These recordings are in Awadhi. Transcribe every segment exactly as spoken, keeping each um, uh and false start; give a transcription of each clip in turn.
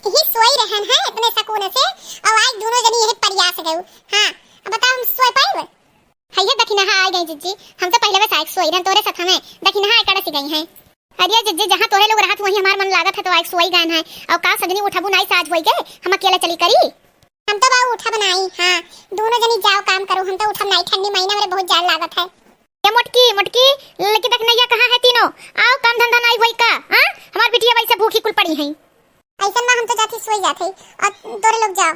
ही सोई रहन है इतने सकून से, और आज दोनों जनी यही प्रयास गयो। हाँ, अब बताओ हम सोई पाइब? हइये दखिनहा आइ गई जिज्जी, हम तो पहिले बस आइके सोई रहन तोरे साथ में, दखिनहा आइके अड़सी गई हैं। अरे जिज्जी, जहाँ तोरे लोग रहत वहीं हमार मन लागत है तो आइके सोई गयन है। और का सजनी उठबू नाई, साझ होई गए, हम अकेले चली करी। हम तो बाऊ उठब नाई। हाँ, दोनों जनी जाओ काम करो, हम तो उठब नाई, ठंडी महीना में बहुत जाड़ लागत है। ए मोटकी, मोटकी, लड़की दखिनहिया कहाँ है तीनों? आओ, काम धंधा नाई होई का? हाँ, हमार बिटिया वैसे भूखी कुल पड़ी हैं। ऐसन माँ हम तो जाती सोई जात है, और तोरे लोग जाओ।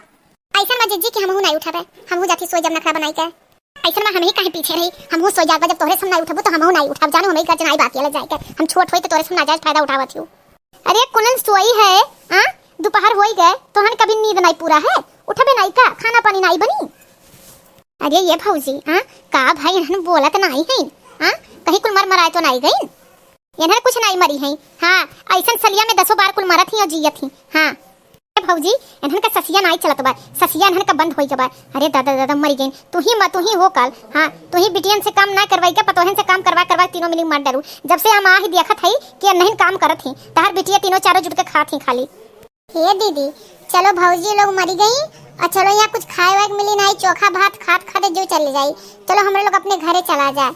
ऐसन माँ जिज्जी कि हमहू नाई उठबे, हमहू जाती सोई जब नखरा बनाई के। ऐसन माँ हमही काहे पीछे रही, हमहू सोई जाबे, जब तोहरे सब नाई उठबू तो हमहू नाई उठब, जानो हमही गजनाई बात ये ले जाए के, हम छोट होई तो तोहरे सब नाजायज फायदा उठावत हियो। अरे कुनन सोई है, हाँ? दोपहर होई गए, तोहन कभी नींद नाई पूरा है, उठबे नाई का, खाना पानी नाई बनी? अरे ये भौजी, हाँ? का भाई इन्हन बोलत नाई है, हाँ? कहीं कुल मर मराए तो नाई गई? इन्हन कुछ नाई मरी है। हाँ, ऐसन सलिया में दसों बार कुल मरत ही और जियत ही। हाँ। ए भौजी, इन्हन का ससिया नाई चलत बा, ससिया इन्हन का बंद होई गवा। अरे दादा, दादा, मरी गईन। तू ही म-, तू ही हो काल। हाँ, तू ही बिटियन से काम ना करवाई का, पतोहन से काम करवा, करवा तीनों मिली मार डारू। जब से हम आ ही देखत हई कि इन्हन काम करत ही, तहार बिटिया तीनों चारों जुट के खात ही खाली। हे दीदी, चलो भौजी लोग मरी गई, और चलो यहाँ कुछ खाए वाए के मिली नाई, चोखा भात खात खाते जो चले जाई। चलो हम लोग अपने घरे चला जाए।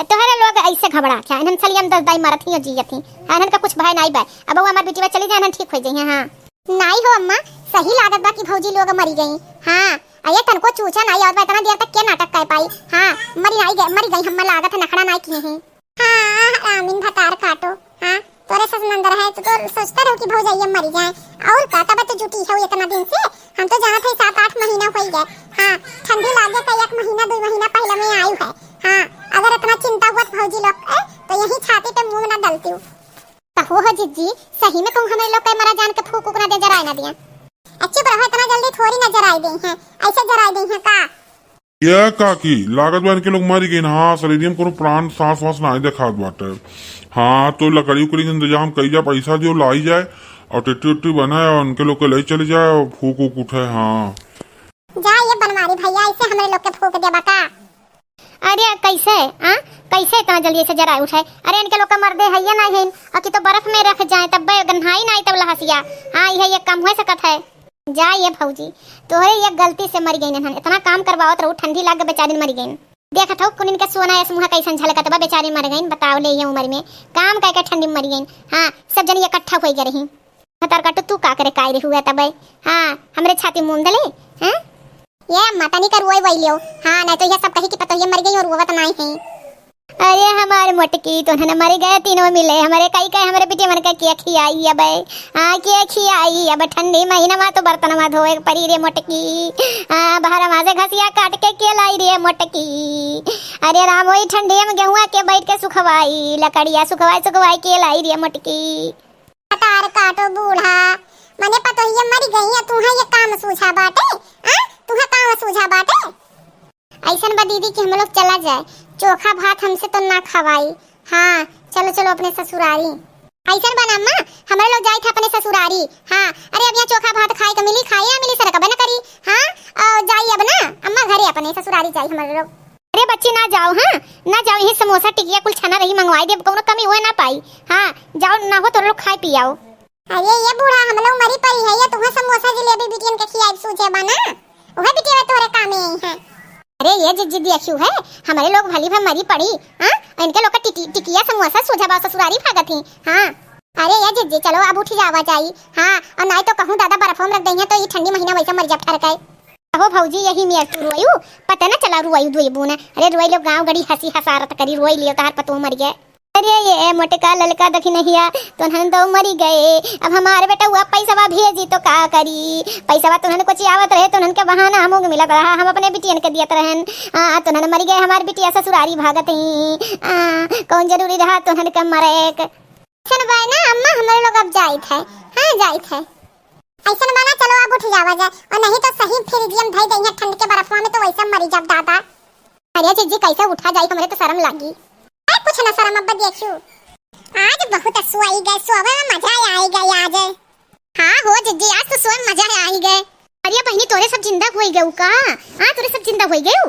तोहरे लोग ऐसे घबरा क्या? इन्हन सलिया में दस दाई मरत ही और जियत ही। हाँ, इन्हन का कुछ भय नाई बा। अब वो हमार बिटिया चली जाए, इन्हन ठीक हो जाइए। हाँ। नाई हो अम्मा, सही लागत बा कि भौजी लोग मरी गई। हाँ, अये तनको चूचा नाई आवत बा, इतना देर तक के नाटक कर पाई? हाँ, मरी नाई गई, मरी गई, हम्मा लागत है नखड़ा नाई किए हैं। हाँ, रामिन भतार काटो। हाँ, तोरे ससनंदर है तो, तो सोचता रहो कि भौजैया मरी जाए। और का, तब तो जुटी है इतना दिन से, हम तो जानत है सात आठ महीना होई गए। हाँ, ठंडी लागे तो एक महीना दो महीना पहले में आई है। हाँ, अगर इतना चिंता हुआ भौजी लोग के, तो यही छाती पे मूंग ना डलती हूँ। कहो हो जिज्जी, सही में कहूँ हमरे लोग के मरा जान के फूक उक ना दे, जराए ना दिया। अच्छे पर इतना जल्दी थोड़ी ना जराए दे हैं, ऐसे जराए दे हैं का? ये काकी, लागत बा इनके लोग मरी गइन। हाँ, शरीर में कोनो प्राण, सांस वास नाई देखात बाटे। हाँ, तो लकड़ी उकड़ी के इंतजाम कई जा, पैसा दियो, लाई जाए और टिट्टी उट्टी बनाए और उनके लोग के ले चले जाए और फूक उक उठे। हाँ। जा ये बनवारी भैया, ऐसे हमरे लोग के फूक देबा का? अरे कैसे, आ? कैसे इतना जल्दी ऐसे जराए उठे? अरे इनके लोग का मर्दे है ये नाई है, और कि तो बर्फ में रख जाए तब गन्हाई नाई तब लहसिया। हाँ, यह ये कम हो सकत है। जा ये भौजी, तोहरे ये गलती से मर गई हन। इतना काम करवावत रहू, ठंडी लाग के बेचारी मर गई। देखत हऊ कुनिन के सोना ऐस मुँह कैसन झलकत बा, बेचारी मर गई। बताओ ले ये उम्र में काम कह के ठंडी में मर गई। हाँ, सब जनी इकट्ठा हो गए रही। भतार काटो तू का करे काई रही हुआ तब? हाँ, हमरे छाती मूंद ले। हाँ, ये अम्मा तनी कर रोए वही लियो। हाँ, नहीं तो ये सब कही कि पतोहिया मर गई और रोवत नाई है। अरे हमारे मोटकी, तोहन मर गए तीनों मिले, हमरे कई कहे हमरे बिटिया मन के के खियाई अबे, हाँ के खियाई, अब ठंडी महीना मा तो बर्तन मा धोए के परी रे मोटकी, हाँ बहर मा से घसिया काट के के लाई रे मोटकी। अरे राम, वही ठंडी में गेहुआ के बैठ के सुखवाई, लकड़िया सुखवाई सुखवाई के लाई रे मोटकी। तार काटो बूढ़ा, मने पतोहिया मर गई है, तुहे ये काम सूझा बाटे, हाँ तुहे काम सूझा बाटे। ऐसन बा दीदी कि हम लोग चला जाए, चोखा भात हमसे तो ना खवाई। हाँ, चलो चलो अपने ससुरारी। ऐसन बा ना अम्मा, हमरे लोग जाए थे अपने ससुरारी। हाँ, अरे अब यहाँ चोखा भात खाए के मिली, खाए या मिली सरकबे न करी। हाँ, और जाई अब ना अम्मा घरे अपने ससुरारी जाई हमरे लोग। अरे बच्ची ना जाओ, हाँ ना जाओ, यही समोसा टिकिया कुल छना रही मंगवाई देब, कौनो कमी हुए ना पाई। हाँ जाओ ना हो तो लोग खाए पियाओ। अरे ये बूढ़ा, हम लोग मरी पड़ी है, ये तुम्हें समोसा जिलेबी बिटियन के खियाई सूझे बा ना, वह बिटिया तोरे कामे आई है। अरे ये जिज्जी देखियो है, हमारे लोग भली भर मरी पड़ी, हाँ इनके लोग का टिकी-, टिकिया समोसा सूझा बा ससुरारी भागत ही। हाँ अरे ये जिज्जी चलो अब उठ जावा जाई। हाँ और नाई तो कहूँ दादा बर्फों में रख देंगे तो ये ठंडी महीना वैसे मर जा ठर के। अहो भौजी यही मेर तू रोयू, पता न चला रोयू दुई बून। अरे रोई लो गाँव गड़ी हंसी हसारत करी रोई लियो तहार पतो मर गए। अरे ये मोटका ललका दखिनहिया, तोहन दो मरी गए। अब हमारे बेटा हुआ पैसवा भेजी तो का करी? पैसवा तोहन को चियावत रहे, तोहन के बहाना हमों के मिलत रहा, हम अपने बिटियन के दियत रहन। आ, तोहन मरी गए, हमार बिटिया ससुरारी भागत ही। आ, कौन जरूरी रहा तोहन के मरे के? सुन बाय ना अम्मा, हमरे लोग अब जाइत है। हाँ जाइत है। ऐसन बा ना, चलो अब उठ जावा जाए, और नहीं तो सही फ्रिजियम धई देइहे ठंड के बर्फवा में, तो वैसे मरी जब दादा। अरे जिज्जी, कैसे उठा जाई, हमरे तो शर्म लागी। अरे कुछ ना शर्म, अब देखियो। आज बहुत सोई गए, सोवे में मजा आई गए आज। हाँ हो जिज्जी, आज तो सोए में मजा आई गए। अरे बहनी, तोरे सब जिंदा होई गए का? हाँ, तोरे सब जिंदा होई गए।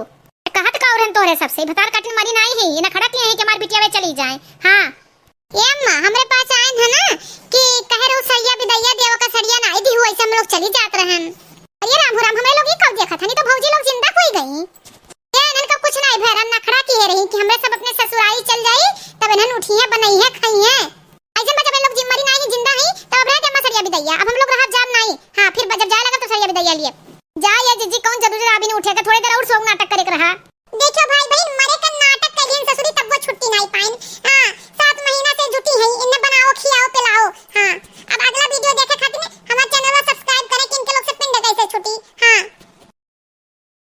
कहत का और तोरे सबसे भतार काटिन मरी नाई है, ये ना खड़ा किए हैं कि हमार बिटिया वे चली जाए। हाँ। ए अम्मा, हमरे पास आयन है ना कि कहे रहू सरिया बिदैया देव का सरिया नाई दी हुआ ऐसे हम लोग चली जात रहन। अरे राम हो राम, हमरे लोग ई कब देखत हनी तो भौजी लोग जिंदा होई गई। ये इन्हन का कुछ नहीं भैरन नखड़ा किहे रही कि हमरे सब अपने ससुरारी चल जाई, तब इन्हन उठिहे, बनइहे, खइहे। ऐसे में जब ये लोग जिम मरी नहीं जिंदा ही, तब अब रह के मसरिया बिदैया, अब हम लोग रहब जाब नहीं। हाँ, फिर जब जाए लगा तो सरिया बिदैया लिए। जा ये जिज्जी, कौन जरूरी रहा अभी उठे के, थोड़ी देर और सोंग नाटक करे के रहा। देखो भाई बहन,